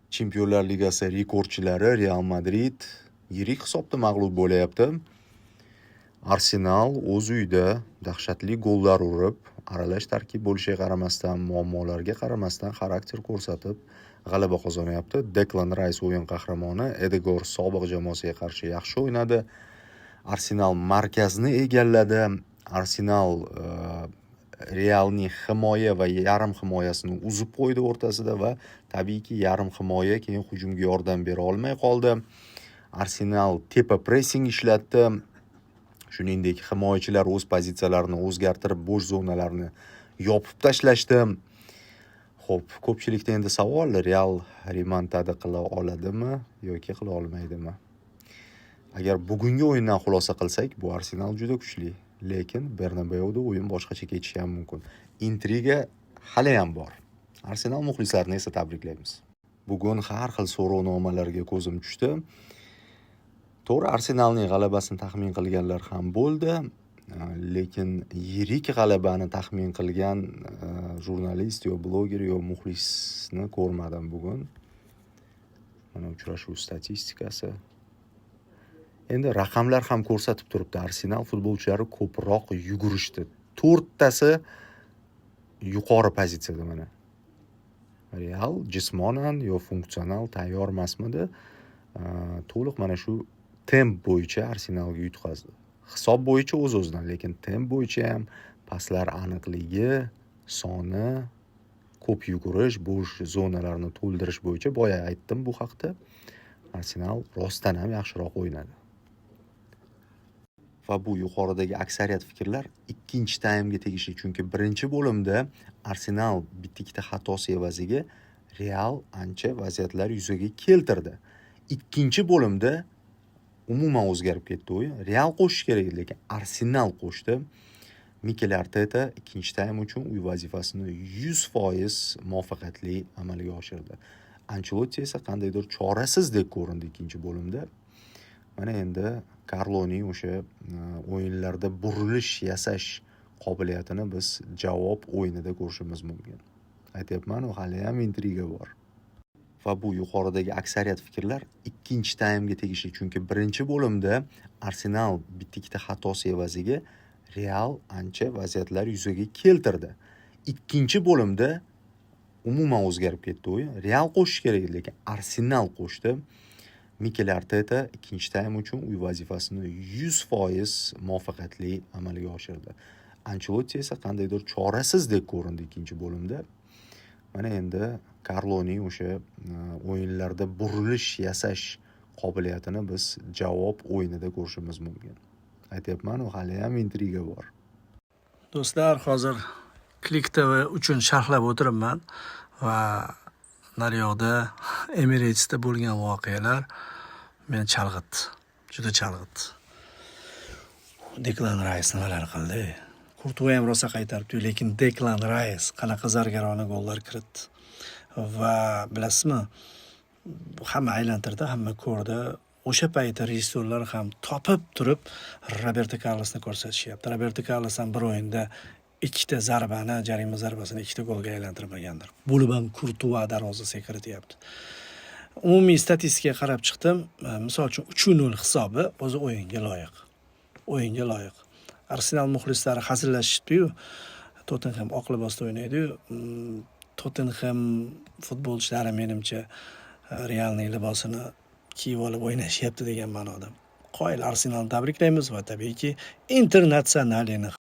Chempionlar Ligasi rekordchilari Real Madrid yirik hisobda mag'lub bo'lyapti. Arsenal o'z uyida dahshatli gollar urib, aralash tarkib bo'lishiga qaramasdan, muammolarga qaramasdan xarakter ko'rsatib g'alaba qozonyapti. Deklan Rays o'yin qahramoni, Edegor sobiq jamoasiga qarshi yaxshi o'ynadi. Arsenal markazni egalladi. Arsenal Realning himoya va yarim himoyasini uzib qo'ydi o'rtasida va tabiiyki, yarim himoya keyin hujumga yordam bera olmay qoldi. Arsenal tepa pressing ishlatdi. Shuningdek, himoyachilar o'z pozitsiyalarini o'zgartirib, bo'sh zonalarni yopib tashlashdi. Xo'p, ko'pchilikda endi savol: Real remontada qila oladimi yoki qila olmaydimi? Agar bugungi o'yindan xulosa qilsak, bu Arsenal juda kuchli, lekin Bernabeuda o'yin boshqacha kechishi ham mumkin. Intriga haliyam bor. Arsenal muxlislarini esa tabriklaymiz. Bugun har xil so'rovnomalarga ko'zim tushdi. To'g'ri, Arsenalning g'alabasini taxmin qilganlar ham bo'ldi, lekin yirik g'alabani taxmin qilgan jurnalist yo bloger yo muxlisni ko'rmadim bugun. Mana uchrashuv statistikasi. Endi raqamlar ham ko'rsatib turibdi. Arsenal futbolchilari ko'proq yugurishdi. To'rttasi yuqori pozitsiyada mana. Real jismonan yo funksional tayyor emasmidi? To'liq mana shu temp bo'yicha Arsenalga yutqazdi. Hisob bo'yicha o'z-o'zidan, lekin temp bo'yicha ham paslar aniqligi, soni, ko'p yugurish, bo'sh zonalarni to'ldirish bo'yicha, boya aytdim bu haqda. Arsenal rostdan ham yaxshiroq o'ynadi. Va bu yuqoridagi aksariyat fikrlar ikkinchi taymga tegishli, chunki birinchi bo'limda Arsenal bitta-ikkita xatosi evaziga Real ancha vaziyatlar yuzaga keltirdi. Ikkinchi bo'limda umuman o'zgarib ketdi o'yin. Real qo'shishi kerak edi, lekin Arsenal qo'shdi. Mikel Arteta ikkinchi taym uchun uy vazifasini 100% muvaffaqiyatli amalga oshirdi. Anchelotti esa qandaydir chorasizdek ko'rindi ikkinchi bo'limda. Mana endi Karloning o'sha o'yinlarda burilish yasash qobiliyatini biz javob o'yinida ko'rishimiz mumkin. Aytyapman-u, haliyam intriga bor. Va bu yuqoridagi aksariyat fikrlar ikkinchi taymga tegishli, chunki birinchi bo'limda Arsenal bitta-ikkita xatosi evaziga Real ancha vaziyatlar yuzaga keltirdi. Ikkinchi bo'limda umuman o'zgarib ketdi o'yin. Real qo'shishi kerak edi, lekin Arsenal qo'shdi. Mikel Arteta ikkinchi taym uchun uy vazifasini 100% muvaffaqiyatli amalga oshirdi. Anchelotti esa qandaydir chorasizdek ko'rindi ikkinchi bo'limda. Mana endi Karloning o'sha o'yinlarda burilish yasash qobiliyatini biz javob o'yinida ko'rishimiz mumkin. Aytyapman-u, haliyam intriga bor. Do'stlar, hozir Klik TV uchun sharhlab o'tiribman va naryoqda, Emiratesda bo'lgan voqealar meni chalg'itdi. Juda chalg'itdi. Deklan Rays nimalar qildi? Kurtuva ham rosa qaytaribdi, lekin Deklan Rays qanaqa zargarona gollar kiritdi. Va bilasizmi, hamma aylantirdi, hamma ko'rdi. O'sha payti rejissyorlar ham topib turib Roberto Karlosni ko'rsatishyapti. Roberto Karlos ham bir o'yinda ikkita zarbani, jarima zarbasini ikkita golga aylantirmagandir. Bo'lib ham Kurtuva darvozasiga kirityapti. Umumiy statistikaga qarab chiqdim. Misol uchun, 3-0 hisobi o'zi o'yinga loyiq. O'yinga loyiq. Arsenal muxlislari hazillashishdi-yu, Tottenham oq libosda o'ynaydi-yu. Tottenham futbolchilari, menimcha, Realning libosini kiyib olib o'ynashyapti degan ma'noda. Qoyil, Arsenalni tabriklaymiz va tabiiyki, Internatsionalini.